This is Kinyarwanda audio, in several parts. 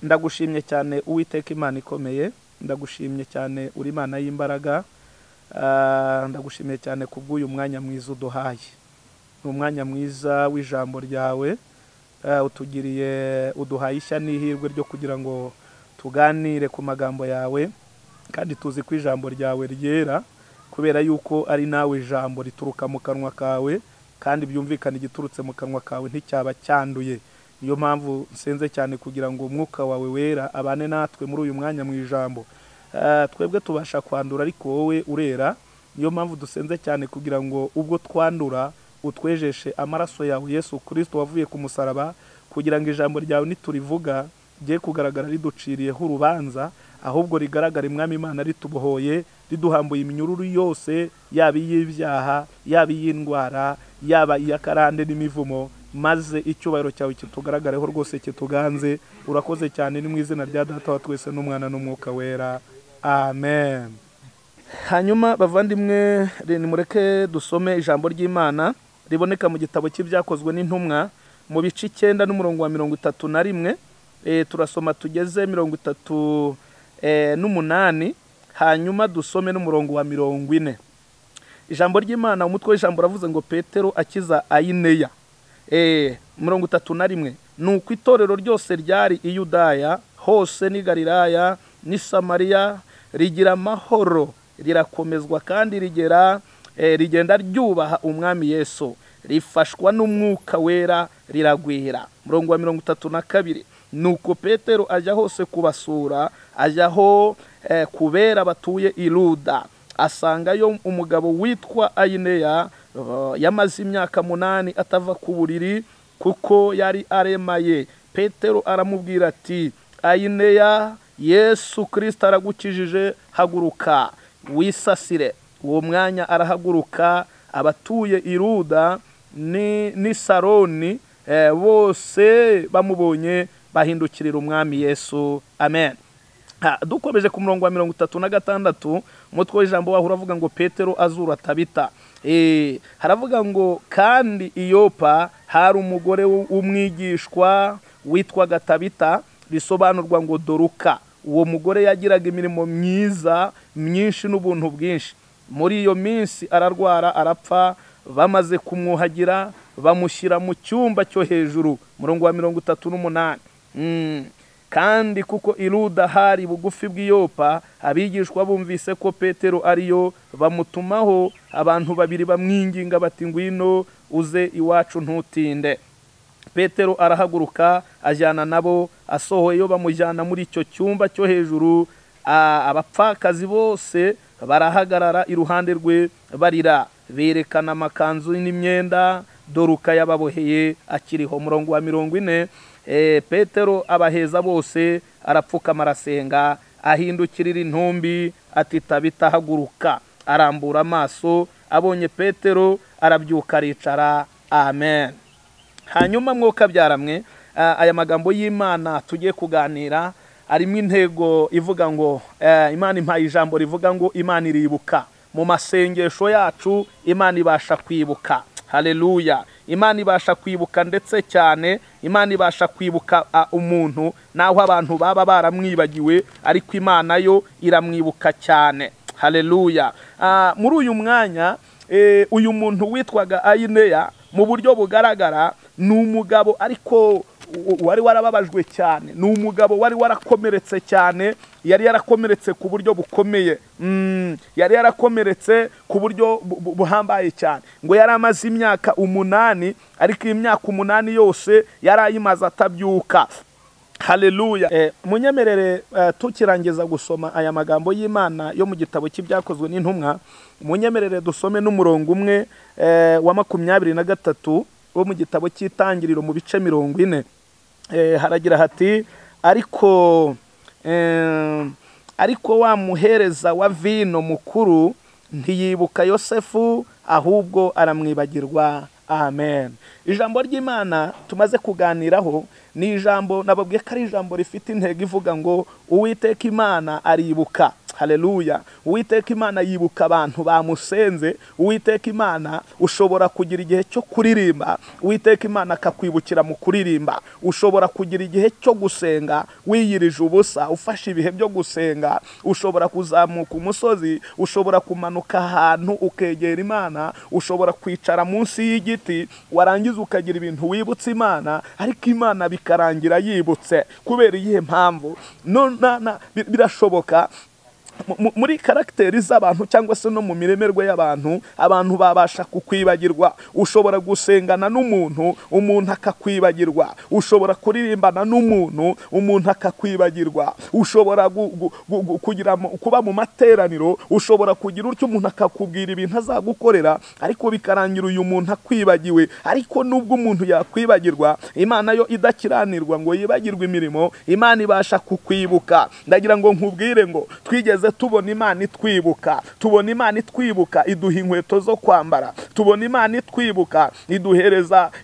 Ndagushimye cyane Uwiteka Imana ikomeye, ndagushimye cyane uri Imana y'imbaraga, ndagushimiye cyane kubw'uyu mwanya mwiza uduhaye. Ni umwanya mwiza w'ijambo ryawe, utugiriye, uduhaye ishya n'ihirwe ryo kugira ngo tuganire ku magambo yawe, kandi tuzi ko ijambo ryawe ryera kubera yuko ari nawe ijambo rituruka mu kanwa kawe, kandi byumvikana igiturutse mu kanwa kawe nticyaba cyanduye. Niyo mpamvu nsenze cyane kugira ngo umwuka wawe wera abane natwe muri uyu mwanya mu ijambo. Twebwe tubasha kwandura ariko wowe urera. Niyo mpamvu dusenze cyane kugira ngo ubwo twandura utwejeshe amaraso yawe Yesu Kristo wavuye ku musaraba, kugira ngo ijambo ryawe niturivuga rye kugaragara riduciriyeho urubanza, ahubwo rigaragare Mwami Imana ritubohoye, riduhambuye iminyururu yose, yaba iy'ibyaha, yaba iy'indwara, yaba iy'akarande n'imivumo, maze icyubahiro cyawe kitugaragareho rwose kituganze. Urakoze cyane, ni mu izina rya Data wa twese n'Umwana n'Umwuka Wera, amen. Hanyuma bavandimwe, nimureke dusome ijambo ry'Imana riboneka mu gitabo cy'Ibyakozwe n'Intumwa mu bice 9 n'umurongo wa 31. Turasoma tugeze 38, hanyuma dusome n'umurongo wa 40. Ijambo ry'Imana, umutwe w'ijambo uravuze ngo Petero akiza Ayineya. 31, nuko itorero ryose ryari i Yudaya hose n'i Galilaya n'i Samariya rigira amahoro, rirakomezwa kandi rigera rigenda ryubaha Umwami Yesu, rifashwa n'Umwuka Wera riragwira. Murongo wa 32, nuko Petero ajya hose kubasura, ajyaho kubera batuye i Luda, asangayo umugabo witwa Ayineya, yamaze imyaka 8 atava ku buriri kuko yari aremaye. Petero aramubwira ati, Ayineya, Yesu Kristo aragukijije, haguruka wisasire. Uwo mwanya arahaguruka. Abatuye i Luda ni Saroni bose bamubonye bahindukirira Umwami Yesu. Amen. Dukomeje ku murongo wa 36, umutwe w'ijambo waho uravuga ngo Petero azura Tabita. Haravuga ngo kandi i Yopa hari umugore w'umwigishwa witwaga Tabita, bisobanurwa ngo Doruka. Uwo mugore yagiraga imirimo myiza myinshi n'ubuntu bwinshi. Muri iyo minsi ararwara arapfa, bamaze kumwuhagira bamushyira mu cyumba cyo hejuru. Murongo wa 38. Kandi kuko i Luda hari bugufi bw'iyopa, abigishwa bumvise ko Petero ariyo, bamutumaho abantu babiri bamwinginga bati, ngwino uze iwacu ntutinde. Petero arahaguruka ajyana nabo, asohoyeyo bamujyana muri icyo cyumba cyo hejuru. Abapfakazi bose barahagarara iruhande rwe barira, berekana amakanzu n'imyenda Doruka yababoheye akiriho. Murongo wa 40, Petero abaheza bose, arapfukama arasenga, ahindukirira intumbi ati, Tabita haguruka. Arambura amaso abonye Petero arabyuka aricara. Amen. Hanyuma mwoka byaramwe, aya magambo y'Imana tugiye kuganira arimo intego ivuga ngo Imana impaye ijambo rivuga ngo Imana iribuka. Mu masengesho yacu Imana ibasha kwibuka. Haleluya. Imana ibasha kwibuka ndetse cyane. Imana ibasha kwibuka umuntu naho abantu baba baramwibagiwe, ariko Imana yo iramwibuka cyane. Haleluya. Muri uyu mwanya uyu muntu witwaga Ayineya mu buryo bugaragara ni umugabo ariko wari warababajwe cyane, ni umugabo wari warakomeretse cyane, yari yarakomeretse ku buryo bukomeye, yari yarakomeretse ku buryo buhambaye cyane. Ngo yari amaze imyaka 8, ariko imyaka 8 yose yari ayimaze atabyuka. Haleluya. Munyemerere tukirangiza gusoma aya magambo y'Imana yo mu gitabo cy'Ibyakozwe n'Intumwa, munyemerere dusome n'umurongo umwe wa 23 wo mu gitabo cy'Itangiriro mu bice 40. Haragira hati, ariko wa muhereza wa vino mukuru ntiyibuka Yosefu, ahubwo aramwibagirwa. Amen. Ijambo ry'Imana tumaze kuganiraho ni ijambo nababwiye ko ari ijambo rifite intego ivuga ngo Uwiteka Imana aribuka. Haleluya. Uwiteka Imana yibuka abantu bamusenze. Uwiteka Imana, ushobora kugira igihe cyo kuririmba, Uwiteka Imana akakwibukira mu kuririmba. Ushobora kugira igihe cyo gusenga wiyirije ubusa, ufashe ibihe byo gusenga. Ushobora kuzamuka umusozi, ushobora kumanuka ahantu ukegera Imana, ushobora kwicara munsi y'igiti warangiza ukagira ibintu wibutse Imana, ariko Imana bikarangira yibutse. Kubera iyihe mpamvu? Birashoboka muri karagiteri z'abantu cyangwa se no mu miremerwe y'abantu, abantu babasha kukwibagirwa. Ushobora gusengana n'umuntu, umuntu akakwibagirwa. Ushobora kuririmbana n'umuntu, umuntu akakwibagirwa. Ushobora kugira kuba mu materaniro, ushobora kugira utyo umuntu akakubwira ibintu azagukorera, ariko bikarangira uyu muntu akwibagiwe. Ariko nubwo umuntu yakwibagirwa, Imana yo idakiranirwa ngo yibagirwe imirimo, Imana ibasha kukwibuka. Ndagira ngo nkubwire ngo twigeze tubona Imana itwibuka, tubona Imana itwibuka iduha inkweto zo kwambara, tubona Imana itwibuka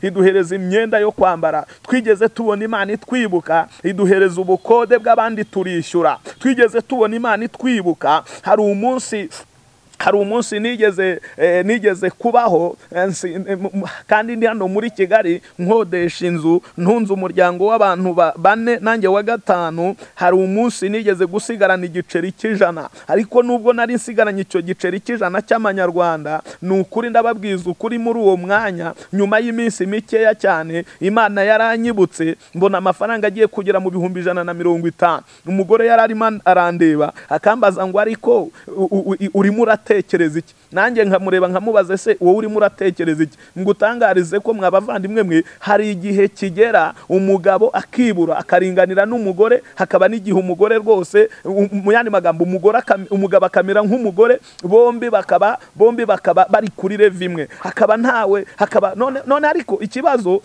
iduhereza imyenda yo kwambara, twigeze tubona Imana itwibuka iduhereza ubukode bw'abandi turishyura, twigeze tubona Imana itwibuka. Hari umunsi nigeze kubaho, kandi ndi hano muri Kigali nkodesha inzu, ntunze umuryango w'abantu bane nanjye wa gatanu. Hari umunsi nigeze gusigarana igiceri cy'ijana, ariko nubwo nari nsigaranye icyo giceri cy'ijana cy'amanyarwanda, ni ukuri ndababwiza ukuri, muri uwo mwanya nyuma y'iminsi mikeya cyane Imana yaranyibutse, mbona amafaranga agiye kugera mu 150,000. Umugore yari arimo arandeba akambaza ngo ariko urimo uratekereza iki? Nanjye nkamureba nkamubaza, ese wowe urimo uratekereza iki? Ngutangarize ko mwabavandimwe mwe, hari igihe kigera umugabo akibura akaringanira n'umugore, hakaba n'igihe umugore rwose, mu yandi magambo umugabo akamera nk'umugore, bombi bakaba bari kuri level imwe, hakaba ntawe, hakaba none. Ariko ikibazo,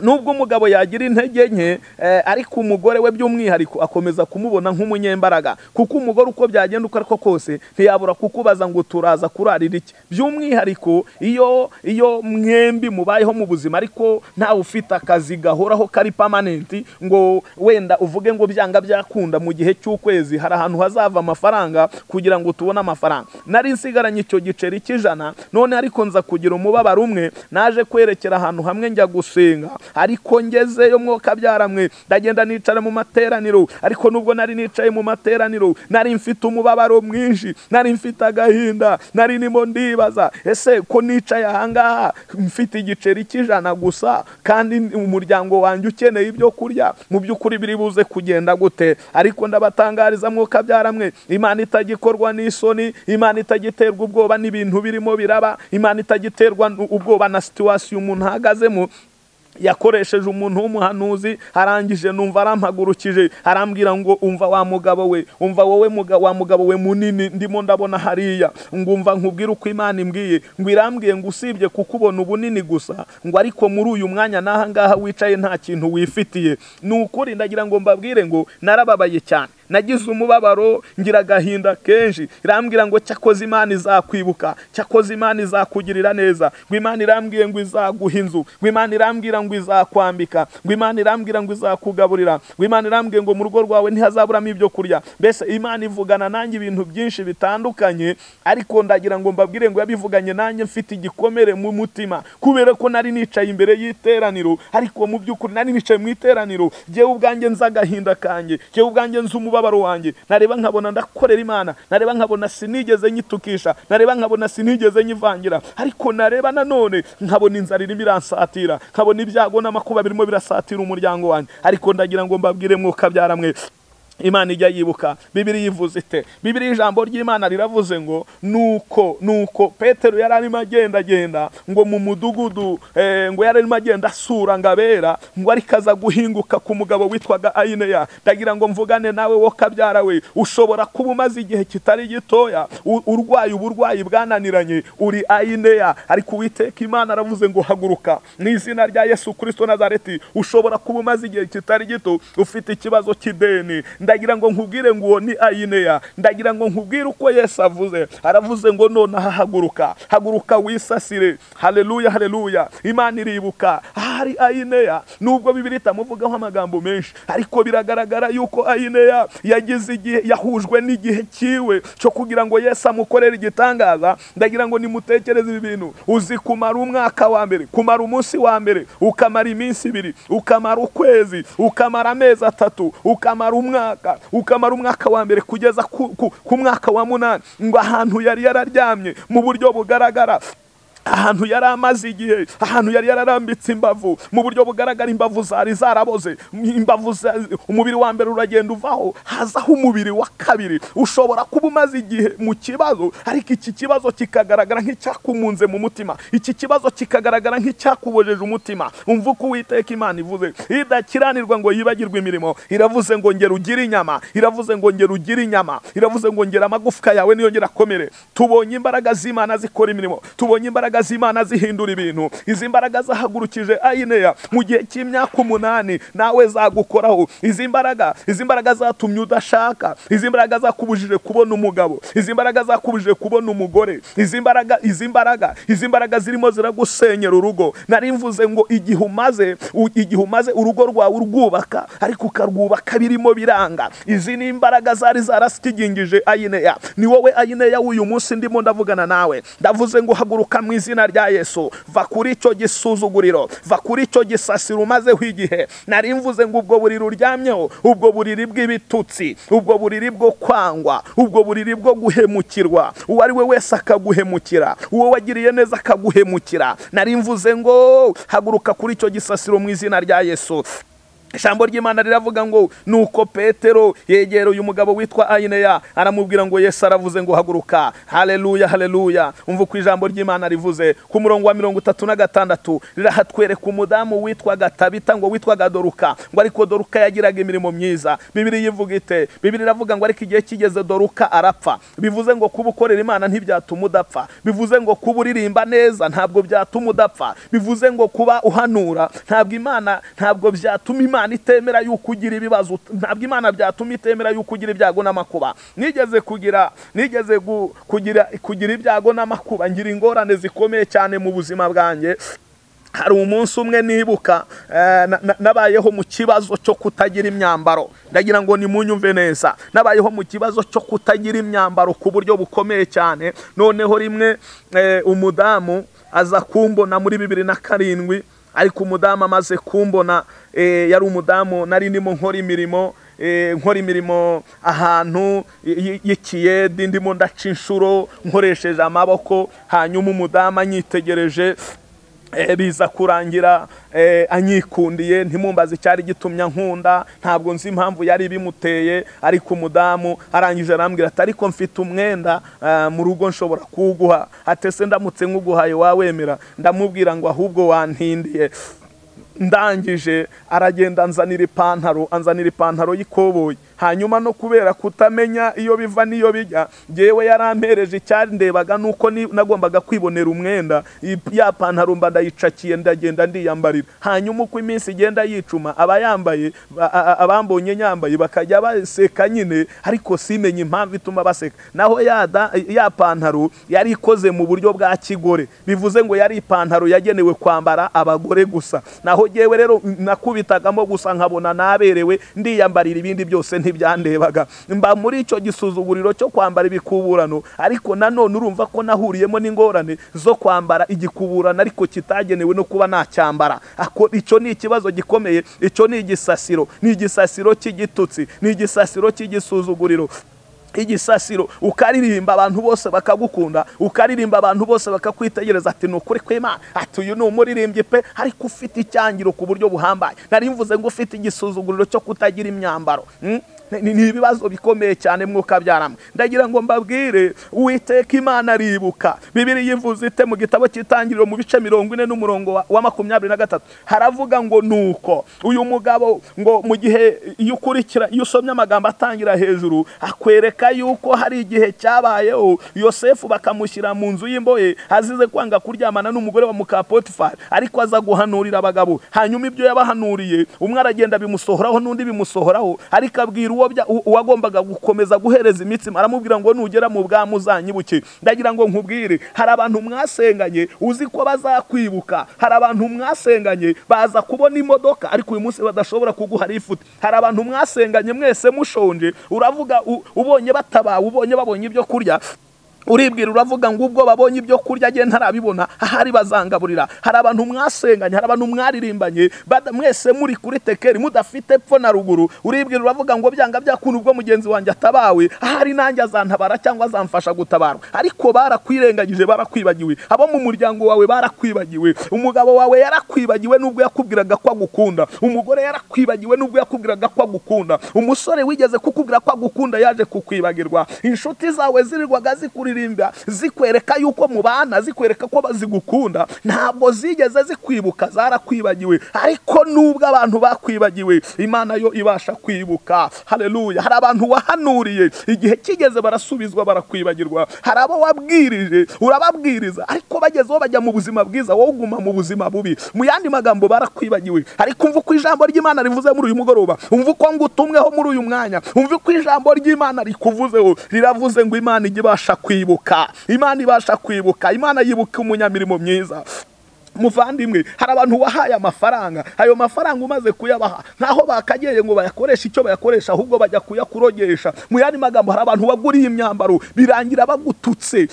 nubwo umugabo yagira intege nke, ariko umugore we by'umwihariko akomeza kumubona nk'umunyembaraga, kuko umugore uko byagenda uko ariko kose ntiyabura kukubaza ngo turaza kurarira iki. By'umwihariko iyo mwembi mubayeho mu buzima ariko ntawe ufite akazi gahoraho kari permanent, ngo wenda uvuge ngo byanga byakunda mu gihe cy'ukwezi hari ahantu hazava amafaranga kugira ngo tubone amafaranga. Nari nsigaranye icyo giceri cy'ijana none, ariko nza kugira umubabaro umwe, naje kwerekera ahantu hamwe njya gusenga, ariko ngezeyo mwoka byaramwe ndagenda nicara mu materaniro. Ariko nubwo nari nicaye mu materaniro, nari mfite umubabaro mwinshi, nari mfite agahinda, nari nimo ndibaza, ese ko nicaye ahangaha mfite igiceri cy'ijana gusa kandi umuryango wanjye ukeneye ibyo kurya, mu by'ukuri biri buze kugenda gute? Ariko ndabatangariza mwoka byaramwe, Imana itagikorwa n'isoni, Imana itagiterwa ubwoba n'ibintu birimo biraba, Imana itagiterwa ubwoba na situation umuntu ahagazemo. Yakoresheje umuntu w'umuhanuzi, arangije numva arampagurukije, arambwira ngo umva wa mugabo we, umva wowe wa mugabo we munini ndimo ndabona hariya, ngumva nkubwira uko Imana imbwiye, ngo irambwiye ngo usibye kukubona ubunini gusa, ngo ariko muri uyu mwanya naha ngaha wicaye nta kintu wifitiye. Ni ukuri ndagira ngo mbabwire ngo narababaye cyane, nagize umubabaro, ngira agahinda kenshi. Irambwira ngo cyakoze Imana izakwibuka, cyakoze Imana izakugirira neza, ngo Imana irambwiye ngo izaguha inzu, ngo Imana irambwira ngo izakwambika, ngo Imana irambwira ngo izakugaburira, ngo Imana irambwiye ngo mu rugo rwawe ntihazaburamo ibyo kurya. Mbese Imana ivugana nanjye ibintu byinshi bitandukanye, ariko ndagira ngo mbabwire ngo yabivuganye nanjye mfite igikomere mu mutima, kubera ko nari nicaye imbere y'iteraniro, ariko mu by'ukuri nari nicaye mu iteraniro jyewe ubwanjye nzi agahinda kanjye, jyewe ubwanjye nzi umubabaro wanjye, nareba nkabona ndakorera Imana, nareba nkabona sinigeze nyitukisha, nareba nkabona sinigeze nyivangira, ariko nareba nanone nkabona inzara irimo iransatira, nkabona ibyago n'amakuba birimo birasatira umuryango wanjye. Ariko ndagira ngo mbabwire mwoka byaramwe, Imana ijya yibuka. Bibiliya ivuze ite? Bibiliya ijambo ry'Imana riravuze ngo nuko Petero yari arimo agenda ngo mu mudugudu, ngo yari arimo agenda asura ngabera, ngo ariko aza guhinguka ku mugabo witwaga Ayineya. Ndagira ngo mvugane nawe wo kabyara we, ushobora kuba umaze igihe kitari gitoya urwaye uburwayi bwananiranye, uri Ayineya, ariko Uwiteka Imana aravuze ngo haguruka mu izina rya Yesu Kristo Nazareti. Ushobora kuba umaze igihe kitari gito ufite ikibazo cy'ideni, Ndagira ngo nkubwire ngo uwo ni Ayineya. Ndagira ngo nkubwire uko Yesu avuze. Aravuze ngo nonaha haguruka, haguruka wisasire. Haleluya, haleluya. Imana iribuka. Hari Ayineya, nubwo Bibiliya itamuvugaho amagambo menshi, ariko biragaragara yuko Ayineya yagize igihe, yahujwe n'igihe cyiwe cyo kugira ngo Yesu amukorere igitangaza. Ndagira ngo nimutekereze ibi bintu. Uzi kumara umwaka wa mbere, kumara umunsi wa mbere, ukamara iminsi ibiri, ukamara ukwezi, ukamara amezi atatu, ukamara umwaka, ukamara umwaka wa mbere kugeza ku mwaka wa 8, ngo ahantu yari yararyamye mu buryo bugaragara, ahantu yari amaze igihe, ahantu yari yararambitse imbavu mu buryo bugaragara, imbavu zari zaraboze, imbavu umubiri wa mbere uragenda uvaho, hazaho umubiri wa kabiri. Ushobora kuba umaze igihe mu kibazo, ariko iki kibazo kikagaragara nk'icyakumunze mu mutima, iki kibazo kikagaragara nk'icyakubojeje umutima. Umva uko Uwiteka Imana ivuze, idakiranirwa ngo yibagirwe imirimo. Iravuze ngo ngera ugire inyama, iravuze ngo ngera ugire inyama, iravuze ngo ngera amagufwa yawe niyongera akomere. Tubonye imbaraga z'Imana zikora imirimo, tubonye imbaraga z'Imana zihindura ibintu. Izi mbaraga zahagurukije Ayineya mu gihe cy'imyaka 8, nawe zagukoraho. Izi mbaraga zatumye udashaka, izi mbaraga zakubujije kubona umugabo, izi mbaraga zakubujije kubona umugore, izi mbaraga zirimo ziragusenyera urugo. Nari mvuze ngo igihe umaze urugo rwawe urwubaka, ariko ukarwubaka birimo biranga. Izi ni imbaraga zari zarasikigingije Ayineya. Ni wowe Ayineya w'uyu munsi ndimo ndavugana nawe. Ndavuze ngo haguruka mu izina rya Yesu, va kuri icyo gisuzuguriro, va kuri icyo gisasiro umazeho igihe. Nari mvuze ngo ubwo buriri uryamyeho, ubwo buriri bw'ibitutsi, ubwo buriri bwo kwangwa, ubwo buriri bwo guhemukirwa, uwo ari we wese akaguhemukira, uwo wagiriye neza akaguhemukira. Nari mvuze ngo haguruka kuri icyo gisasiro mu izina rya Yesu. Ijambo ry'Imana riravuga ngo nuko Petero yegera uyu mugabo witwa Ayineya, aramubwira ngo Yesu aravuze ngo haguruka. Haleluya, haleluya. Umva uko ijambo ry'Imana rivuze ku murongo wa 36, rirahatwereka umudamu witwaga Tabita, ngo witwaga Doruka, ngo ariko Doruka yagiraga imirimo myiza. Bibiliya ivuga ite? Bibiliya iravuga ngo ariko igihe kigeze Doruka arapfa. Bivuze ngo kuba ukorera Imana ntibyatuma udapfa, bivuze ngo kuba uririmba neza ntabwo byatuma udapfa, bivuze ngo kuba uhanura ntabwo byatuma Imana itemera yuko ugira ibibazo, ntabwo Imana byatuma itemera yuko ugira ibyago n'amakuba. Nigeze kugira ibyago n'amakuba, ngira ingorane zikomeye cyane mu buzima bwanjye. Hari umunsi umwe nibuka nabayeho mu kibazo cyo kutagira imyambaro. Ndagira ngo nimunyumve neza. Nabayeho mu kibazo cyo kutagira imyambaro ku buryo bukomeye cyane. Noneho rimwe umudamu aza kumbona muri 2007, ariko umudamu amaze kumbona, yari umudamu nari ndimo nkora imirimo ahantu y'ikiyedi, ndimo ndaca inshuro nkoresheje amaboko. Hanyuma umudamu anyitegereje, biza kurangira anyikundiye. Ntimumbaze icyari gitumye nkunda, ntabwo nzi impamvu yari bimuteye, ariko umudamu arangije arambwira ati ariko mfite umwenda mu rugo nshobora kuguha. Atese ndamutse nkuguhaye wawemera? Ndamubwira ngo ahubwo wantindiye. Ndangije aragenda anzanira ipantaro y'ikoboyi. Hanyuma no kubera kutamenya iyo biva niyo bijya, jewe yarampereje icyari ndebaga nuko nagombaga kwibonera umwenda, ya pantaro mba ndayicakiye ndagenda ndiyambarira. Hanyuma uko iminsi igenda yicuma, abayambaye abambonye nyambaye bakajya baseka nyine, ariko simenye impamvu ituma baseka. Naho ya pantaro yari ikoze mu buryo bwa kigore, bivuze ngo yari ipantaro yagenewe kwambara abagore gusa. Naho jewe rero nakubitagamo gusa nkabona naberewe, ndiyambarira ibindi byose ntibyandebaga. Mba muri icyo gisuzuguriro cyo kwambara ibikuburano, ariko nanone urumva ko nahuriyemo n'ingorane zo kwambara igikuburano ariko kitagenewe no kuba nacyambara. Icyo ni ikibazo gikomeye, icyo ni igisasiro, ni igisasiro cy'igitutsi, ni igisasiro cy'igisuzuguriro. Igisasiro ukaririmba abantu bose bakagukunda, ukaririmba abantu bose bakakwitegereza ati ni ukuri kw'Imana, ati uyu ni umuririmbyi pe, ariko ufite icyangiro ku buryo buhambaye. Nari mvuze ngo ufite igisuzuguriro cyo kutagira imyambaro. Ni ibibazo bikomeye cyane mwuka byaramwe. Ndagira ngo mbabwire, Uwiteka Imana aribuka. Bibiliya ivuze ite mu gitabo cy'Itangiriro mu bice 40 n'umurongo wa 23, haravuga ngo nuko uyu mugabo ngo mu gihe iyo ukurikira, iyo usomye amagambo atangira hejuru, akwereka yuko hari igihe cyabayeho Yosefu bakamushyira mu nzu y'imbohe azize kwanga kuryamana n'umugore wa muka Potifari, ariko aza guhanurira abagabo. Hanyuma ibyo yabahanuriye umwe aragenda bimusohoraho n'undi bimusohoraho, ariko abwira uwagombaga gukomeza guhereza imitsima, aramubwira ngo nugera mu bwami uzanyibuke. Ndagira ngo nkubwire, hari abantu mwasenganye uzi ko bazakwibuka, hari abantu mwasenganye baza kubona imodoka ariko uyu munsi badashobora kuguha lifuti, hari abantu mwasenganye mwese mushonje, uravuga ubonye batabawe, ubonye babonye ibyo kurya, uribwira uravuga ngo ubwo babonye ibyo kurya agiye ntarabibona ahari bazangaburira. Hari abantu mwasenganye, hari abantu mwaririmbanye, mwese muri kuri tekeri mudafite pfo na ruguru, uribwira uravuga ngo byanga byakunda ubwo mugenzi wanjye atabawe ahari nanjye azantabara cyangwa azamfasha gutabarwa. Ariko barakwirengagije, barakwibagiwe, abo mu muryango wawe barakwibagiwe, umugabo wawe yarakwibagiwe nubwo yakubwiraga ko agukunda, umugore yarakwibagiwe nubwo yakubwiraga ko agukunda, umusore wigeze kukubwira ko agukunda yaje kukwibagirwa, inshuti zawe zirirwaga zikuri zikwereka yuko mubana, zikwereka ko bazigukunda, ntabwo zigeze zikwibuka, zarakwibagiwe. Ariko nubwo abantu bakwibagiwe, Imana yo ibasha kwibuka. Haleluya. Hari abantu wahanuriye igihe kigeze barasubizwa, barakwibagirwa. Hari abo wabwirije urababwiriza, ariko bagezeho bajya mu buzima bwiza, wowe uguma mu buzima bubi. Mu yandi magambo barakwibagiwe. Ariko umva uko ijambo ry'Imana rivuze muri uyu mugoroba, umva uko ngutumweho muri uyu mwanya, umva uko ijambo ry'Imana rikuvuzeho, riravuze ngo Imana ibasha kwibuka. Imana ibasha kwibuka. Imana yibuka umunyamirimo myiza. Muvandimwe, hari abantu wahaye amafaranga, ayo mafaranga umaze kuyabaha ntaho bakageye ngo bayakoreshe icyo bayakoresha, ahubwo bajya kuyakurogesha. Mu yandi magambo, hari abantu waguriye imyambaro birangira bagututse.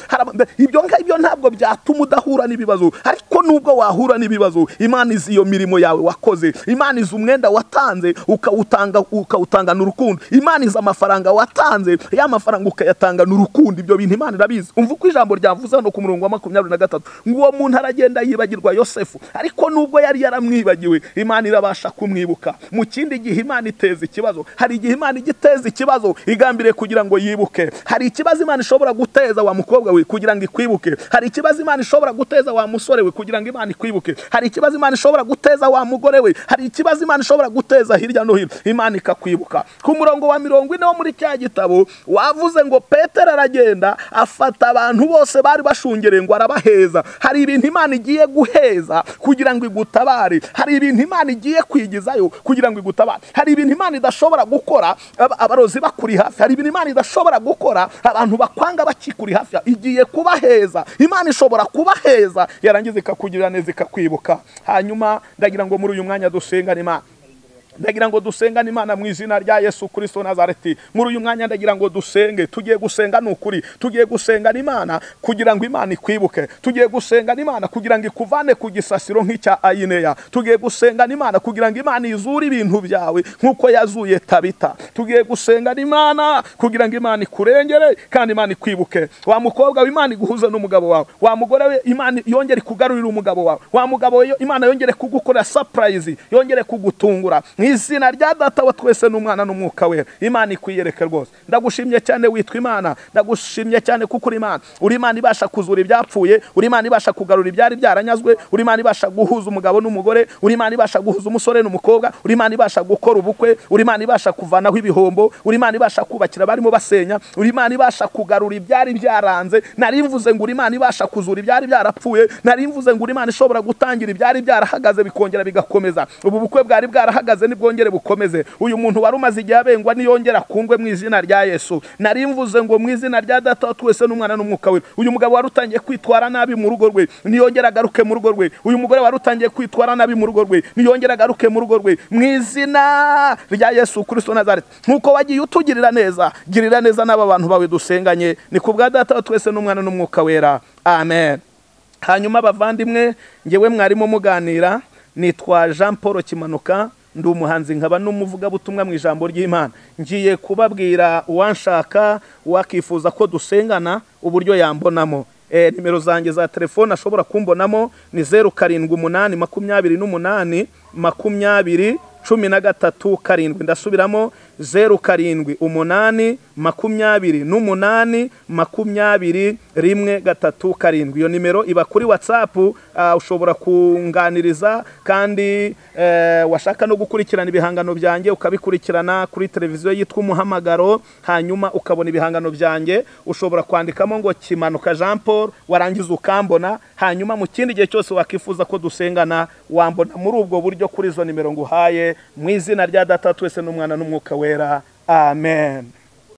Ibyo ngibyo ntabwo byatuma udahura n'ibibazo, ariko nubwo wahura n'ibibazo, Imana izi iyo mirimo yawe wakoze, Imana izi umwenda watanze ukawutangana urukundo, Imana izi amafaranga watanze, ya mafaranga ukayatangana urukundo. Ibyo bintu Imana irabizi. Umva uko ijambo ryavuze hano ku murongo wa 23, ngo uwo muntu aragenda yibagirwa Yosefu, ariko nubwo yari yaramwibagiwe, Imana irabasha kumwibuka. Mu kindi gihe Imana iteza ikibazo. Hari igihe Imana igiteza ikibazo igambiriye kugira ngo yibuke. Hari ikibazo Imana ishobora guteza wa mukobwa we kugira ngo ikwibuke. Hari ikibazo Imana ishobora guteza wa musore we kugira ngo Imana ikwibuke. Hari ikibazo Imana ishobora guteza wa mugore we. Hari ikibazo Imana ishobora guteza hirya no hino, Imana ikakwibuka. Ku murongo wa 40 wo muri cya gitabo wavuze ngo Petero aragenda afata abantu bose bari bashungereye ngo arabaheza. Hari ibintu Imana igiye guheza kugira ngo igutabare. Hari ibintu Imana igiye kwigizayo kugira ngo igutabare. Hari ibintu Imana idashobora gukora abarozi bakuri hafi. Hari ibintu Imana idashobora gukora abantu bakwanga bakikuri hafi. Igiye kubaheza. Imana ishobora kubaheza yarangiza ikakugirira neza ikakwibuka. Hanyuma ndagira ngo muri uyu mwanya dusengane Imana. Ndagira ngo dusengane Imana mu izina rya Yesu Kristo Nazareti. Muri uyu mwanya ndagira ngo dusenge. Tugiye gusenga nukuri. Tugiye gusenga Imana kugira ngo Imana ikwibuke. Tugiye gusenga Imana kugira ngo ikuvane ku gisasiro nk'icya Ayineya. Tugiye gusenga Imana kugira ngo Imana izure ibintu byawe nkuko yazuye Tabita. Tugiye gusenga Imana kugira ngo Imana ikurengere kandi Imana ikwibuke. Wa mukobwa w'Imana iguhuze n'umugabo wawe. Wa mugore we Imana yongere kugarurira umugabo wawe. Wa mugabo we Imana yongere kugukora surprise, yongere kugutungura. Izina rya Data wa twese n'Umwana n'Umwuka Wera, Imana ikwiyereke rwose. Ndagushimye cyane witwa Imana, ndagushimye cyane kuko uri Imana. Uri Imana ibasha kuzura ibyapfuye, uri Imana ibasha kugarura ibyari byaranyazwe, uri Imana ibasha guhuza umugabo n'umugore, uri Imana ibasha guhuza umusore n'umukobwa, uri Imana ibasha gukora ubukwe, uri Imana ibasha kuvanaho ibihombo, uri Imana ibasha kubakira barimo basenya, uri Imana ibasha kugarura ibyari byaranze. Nari mvuze ngo uri Imana ibasha kuzura ibyari byarapfuye, nari mvuze ngo uri Imana ishobora gutangira ibyari byarahagaze bikongera bigakomeza. Ubu bukwe bwari bwarahagaze nibwongere bukomeze. Uyu muntu wari umaze igihe abengwa niyongera kungwe mu izina rya Yesu. Nari mvuze ngo mu izina rya Data twese n'Umwana n'Umwuka Wera, uyu mugabo wari utangiye kwitwara nabi mu rugo rwe niyongera agaruke mu rugo rwe. Uyu mugore wari utangiye kwitwara nabi mu rugo rwe niyongera agaruke mu rugo rwe mu izina rya Yesu Kristo Nazareti. Nkuko wagiye utugirira neza, girira neza n'aba bantu bawe dusenganye, ni ku bwa Data twese n'Umwana n'Umwuka Wera, amen. Hanyuma bavandimwe, ngewe mwarimo muganira nitwa Jean Paul Kimanuka, ndi umuhanzi nkaba n'umuvugabutumwa mu ijambo ry'Imana. Ngiye kubabwira uwanshaka wakifuza ko dusengana uburyo yambonamo. Nimero zanjye za telefone ashobora kumbonamo ni 078 28 20 13 7. Ndasubiramo 078 28 20 1 3 7. Iyo nimero iba kuri WhatsApp, ushobora kunganiriza kandi washaka no gukurikirana ibihangano byanjye ukabikurikirana kuri televiziyo yitwa Umuhamagaro, hanyuma ukabona ibihangano byanjye. Ushobora kwandikamo ngo Kimanuka Jean Paul warangiza ukambona. Hanyuma mu kindi gihe cyose wakifuza ko dusengana wambona muri ubwo buryo kuri izo nimero nguhaye, mu izina rya Data twese n'Umwana n'Umwuka Wera, Amen.